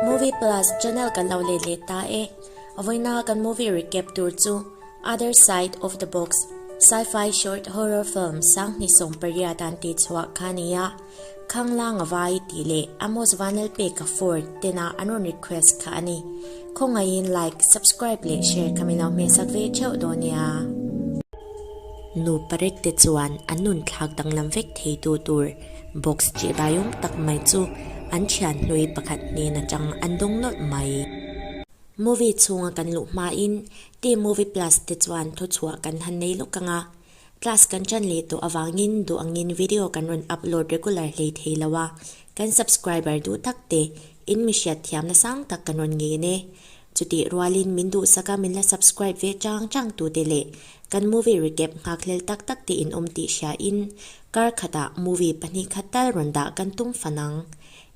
Movie Plus channel kan lo let leh ta e. Vawiina kan movie recap tur chu Other Side of the Box, sci-fi short horror film 2018 an tih chhuah kha a ni a. Khanglang a vai tih leh Amos Vanlalpeka Ford tena an rawn request kha a ni. Khawngaihin like, subscribe leh share kha min lo hmehsak ve theuh dawn nia. Nupa rek te chuan an nun thlak danglam vek thei tu tur box chihbaiawm tak mai chu an thian hlui pakhat hnen atang an dawng nawlh mai. Movie chhunga kan luh hmain Team Movie Plus te chuan thuchhuah kan han nei lawk ang a, class kan tan leh tawh avangin duh angin video kan rawn upload regular hlei thei lo a, kan subscriber duh tak te in mi hriat thiamna sang tak kan rawn ngen e. Chutih rualin min duhsaka min la subscribe ve chang chang tute leh kan movie recap nghakhlel tak tak te in awm tih hriain kar khatah movie pahnih khat tal rawn dah kan tum fan ang.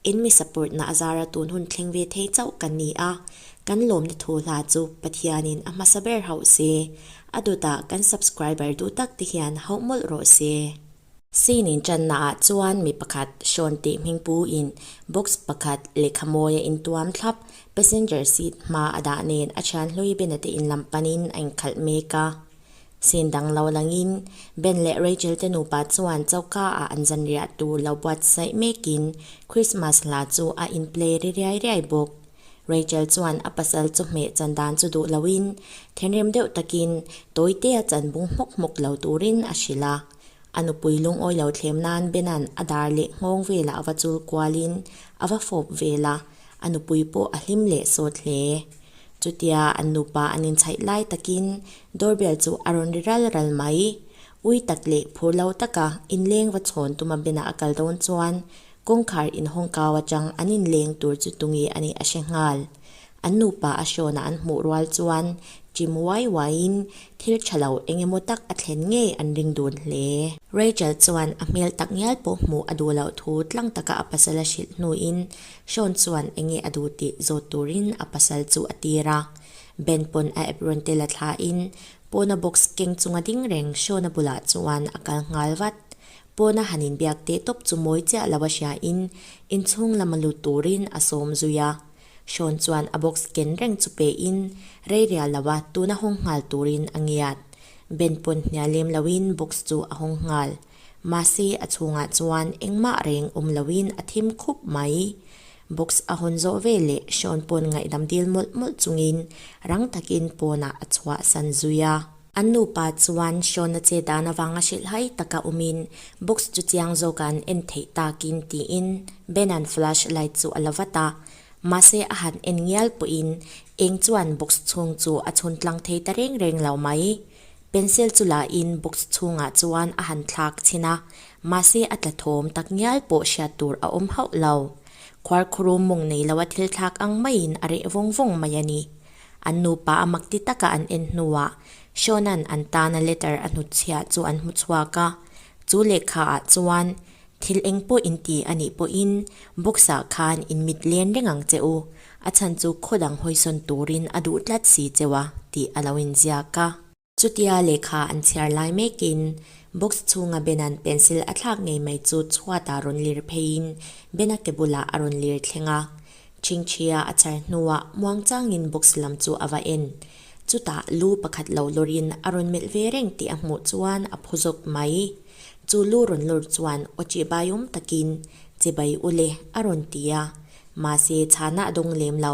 In mi support na azara tun hun thleng ve thei chauh kan ni a, kan lawmna thu hla chu Pathianin a hmasa ber hauh se, a dawtah kan subscriber duh tak te hian hauh mawlh rawh se. Scene in channa ah chuan mi pakhat Sean tih hming pu in box pakhat lehkha mawi a intuam thlap passenger seat hma a dah nen a thian hlui Ben-a te in lam panin a inkhalh mek a. Scene dang lo langin Ben leh Rachel te nupa chuan choka ah an zanriah tur lo buatsaih mekin Christmas hla chu a in play ri riai riai bawk. Rachel chuan a pasal chu hmeh chan dan chu duh loin thenrem deuh takin tawite-a chan bung hmawk hmawk lo turin a hrilh a. A nupui lungawi lo thlem nan Bena'n a dar leh nghawng velah a va chul kualin a va fawp vel a, a nupui pawh a hlim leh sawt hle. Chutia an nupa an inchhaih lai takin doorbell chu a rawn ri ral ral mai. Ui tak leh phur lo taka inleng va chhawn tuma Bena a kal dawn chuan kawngkhar inhawng kau atang an inleng tur chu tunge a nih a hre nghal. An nupa a hrawn a an hmuh rual chuan chim uai uaiin thil tha lo eng emaw tak a thlen ngei an ring dun hle. Rachel chuan a hmel tak ngial pawh hmuh a duh loh thu tlang taka a pasal a hrilh hnuin Sean chuan eng nge a duh tih zawt turin a pasal chu a tir a. Ben pawn a apron te la thlain pawna box keng chunga ding reng Sean-a bulah chuan a kal nghal vat. Pawna han inbiak teh tawp chu mawi chiah lo a hriain inchhung lama lut turin a sawm zui a. Sean chuan a box ken reng chu pein rei rial lo a tuna hawng nghal turin a ngiat. Ben pawn hnial lem loin box chu a hawng nghal. Mahse a chhungah chuan engmah reng awm loin a thim khup mai. Box a hawn zawh veleh Sean pawn ngaihdam dil mawlh mawlh chungin rang takin pawnah a chhuahsan zui a. An nupa chuan Sean-a che dan avanga hrilhhai taka awmin box chu chiang zawka an en theih takin tiin Ben-a'n flash light chu a la vat a. Mahse a han en ngial pawhin eng chuan box chhung chu a chhun tlang thei ta reng reng lo mai. Pencil chu lahin box chhungah chuan a han thlak chhin a, mahse a tla thawm tak ngial pawh hriat tur a awm hauh lo. Khuarkhurum mawng nei loa thil thlak ang maiin a reh vawng vawng mai a ni. An nupa a mak ti taka an en hnuah Sean-a'n an tana letter a hnutchhiah chu an hmu chhuak a. Chu lehkha ah chuan thil eng pawh in ti a nih pawhin box-ah khan in mit len reng ang che u, a chhan chu khaw dang hawisawn turin a duh tlat si cheu a tih a lo inziak a. Chutia lehkha an chhiar lai mekin box chhunga Bena'n pencil a thlak ngei mai chu chhuatah rawn lir pheiin Bena ke bulah a rawn lir thleng a. Chhingchhia a chhar hnuah muangchangin box lam chu a va en. Chutah lu pakhat lo lawrin a rawn melh ve reng tih a hmuh chuan a phu zawk mai. Chu lu rawn lawr chuan aw chihbaiawm takin, Chibai ule a rawn ti a. Mahse chhana a dawng lem lo.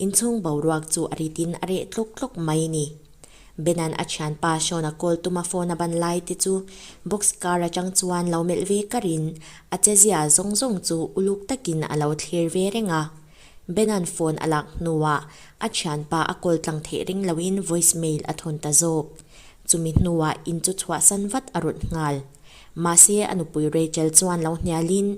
Inchhung boruak chu a ritin a reh tlawk tlawk mai ni. Bena'n a thianpa Sean-a call tuma phone a ban lai te chu box car atang chuan lo melh ve karin a chezia zawng zawng chu uluk takin a lo thlir ve reng a. Bena'n phone a lak hnuah a thianpa a call tlang theih ring loin voice mail a thawn ta zawk. Chumi hnuah in chu chhuahsan vat a rawt nghal. Mahse a nupui Rachel chuan lo hnialin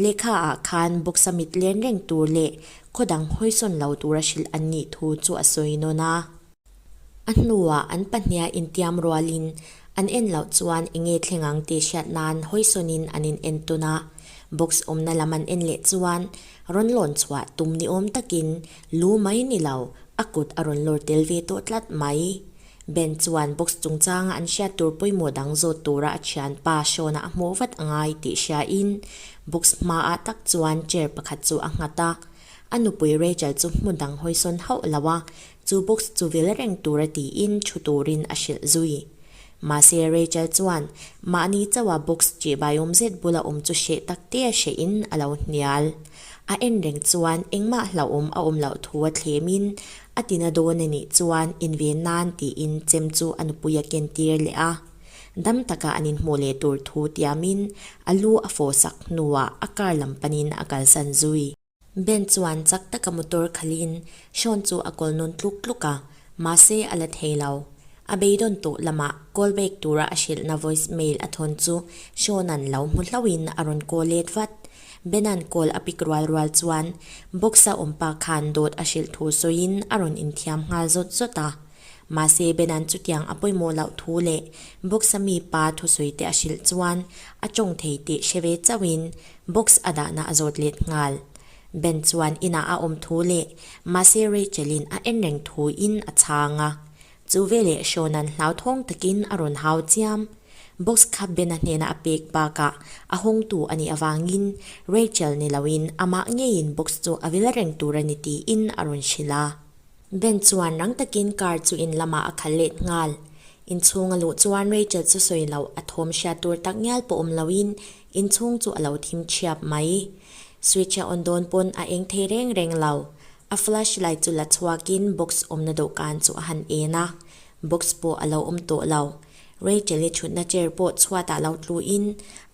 lehkha ah khan box a mit len reng tur leh khaw dang hawisawn lo tura hrilh an nih thu chu a sawi nawn a. A hnuah an pahniha intiam rualin an en loh chuan enge thleng ang tih hriat nan hawisawnin an in en tawn a. Box awmna lam an en leh chuan rawn lawn chhuah tum ni awm takin lu mai ni lo, a kut a rawn lawr tel ve tawh tlat mai. Ben chuan box chungchanga an hriat tur pawimawh dang zawt tura a thianpa Sean-a a hmuh vat a ngai tih hriain box hmaah tak chuan chair pakhat chu a nghat a. A nupui Rachel chu hmun dang hawisawn hauh lo a, chu box chu vil reng tura tiin thu turin a hrilh zui. Mahse Rachel chuan mahni chauha box ṭihbaiawm zet bula awm chu hreh tak te a hrehin a lo hnial. A en reng chuan engmah hlauhawm a awm loh thu a thlemin a tina dawn a nih chuan inven nan tiin chem chu a nupui a ken tir leh a. Dam taka an inhmuh leh tur thu tiamin a lu a fawhsak hnuah a car lam panin a kalsan zui. Ben chuan chak taka motor khalhin Sean chu a kawl nawn tluk tluk a, mahse a la thei lo. A beidawn tawh lamah call back tura a hrilhna voice mail a thawn chu Sean-a'n lo hmu hlauhin a rawn call let vat. Ben-a'n call a pick rual rual chuan box-a awm pa khan dawt a hrilh thu sawiin a rawn inthiam nghal zawt zawt a. Mahse Ben-a'n chutiang a pawimawh loh thu leh box-a mi pa thusawi te a hrilh chuan a tawng thei tih hre ve chauhin Box a dahna a zawt let nghal. Ben chuan inah a awm thu leh mahse Rachel-in a en reng thu in a chhang a. Chu veleh Sean-a'n hlauthawng takin a rawn hau chiam. Box kha Ben-a hnena a pek bakah a hawngtu a nih avangin Rachel ni loin amah ngeiin box chu a vil reng tur a ni tiin a rawn hrilh a. Ben chuan rang takin car chu in lamah a khalh let nghal. Inchhung a luh chuan Rachel chu sawi loh a thawm hriat tur tak ngial pawh awm loin Inchhung chu a lo thim chhiap mai. Switch a on dawn pawn a eng thei reng reng lo. A flash light chu la chhuakin box awmna dawhkan chu a han en a. Box pawh a lo awm tawh lo. Rachel-i thutna chair pawh chhuatah lo tluin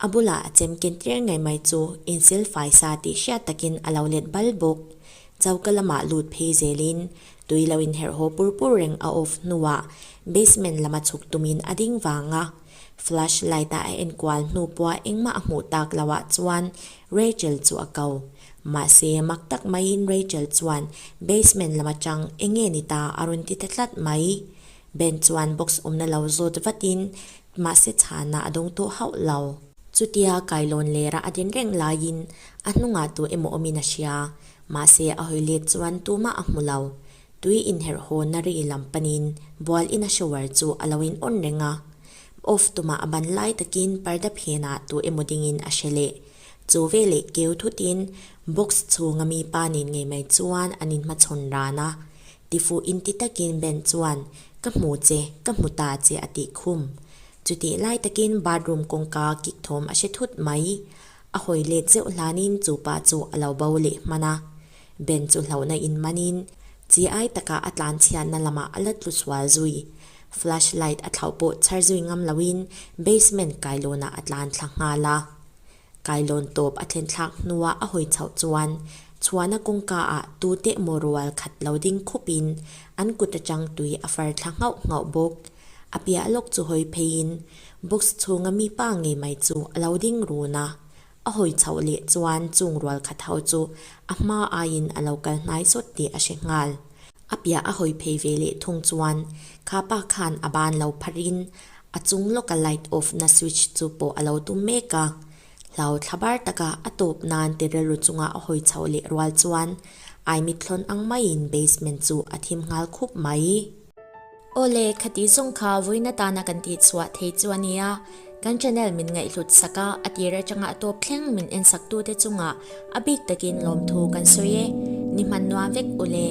a bulah a chem ken tir ngei mai chu insil fai sa tih hriat takin a lo let bal bawk. Choka lamah lut phei zelin tui lo inherh haw pur pur reng a off hnuah basement lama chhuk tumin a ding vang a. Flash light a a enkual hnu pawha engmah a hmuh tak lo ah chuan Rachel chu a ko. Mahse, mak tak maiin Rachel chuan basement lam atang eng nge ni ta a rawn ti ta tlat mai. Ben chuan box awmna lo zawt vatin mahse chhana a dawng tawh hauh lo. Chutia kailawn lera a din reng laiin a hnungah tu emaw awmin a hria. Mahse, a hawi let chuan tumah a hmu lo. Tui inherh hawnna ri lam panin bual ina shower chu a lo in on reng a. Off tumah a ban lai takin parda phenah tu emaw dingin a hre leh. Chu veleh keu thutin box chhunga mi pa nen ngei mai chuan an inhmachhawn ran a. Tifuh inti takin Ben chuan, Ka hmu che, ka hmu ta che a tih khum. Chutih lai takin bathroom kawngka kik thawm a hre thut mai. A hawi let zeuh hlanin chu pa chu a lo bo leh hman a. Ben chu hlauhna in manin chi ai takah a tlan chhiatna lamah a la tlu sual zui. Flash light a thlauh pawh chhar zui ngam loin basement kailawnah a tlan thla nghal a. Kailawn tawp a thlen thlak hnuah a hawi chhoh chuan chhuahna kawngka ah tute emaw rual khat lo ding khupin an kut atang tui a far thla nghauh nghauh bawk. A piah lawk chu hawi pheiin box chhunga mi pa ngei mai chu a lo ding run a. A hawi chhoh leh chuan chung rual khat ho chu a hma aiin a lo kal hnai sawt tih a hre nghal. A piah a hawi phei ve leh thung chuan kha pa khan a ban lo pharin a chung lawka light off na switch chu pawh a lo tum mek a. Hlau thla bar taka a tawp nan ti rilru chunga a hawi chhoh leh rual chuan aimithlawn ang maiin basement chu a thim nghal khup mai. Awle, khati zawng kha vawiin atana kan tih chhuah thei chu a nia. Kan channel min ngaihhlut sak a, a tir atanga a tawp thleng min en sak tute chungah a bik takin lawmthu kan sawi e. Ni hman nuam vek ule.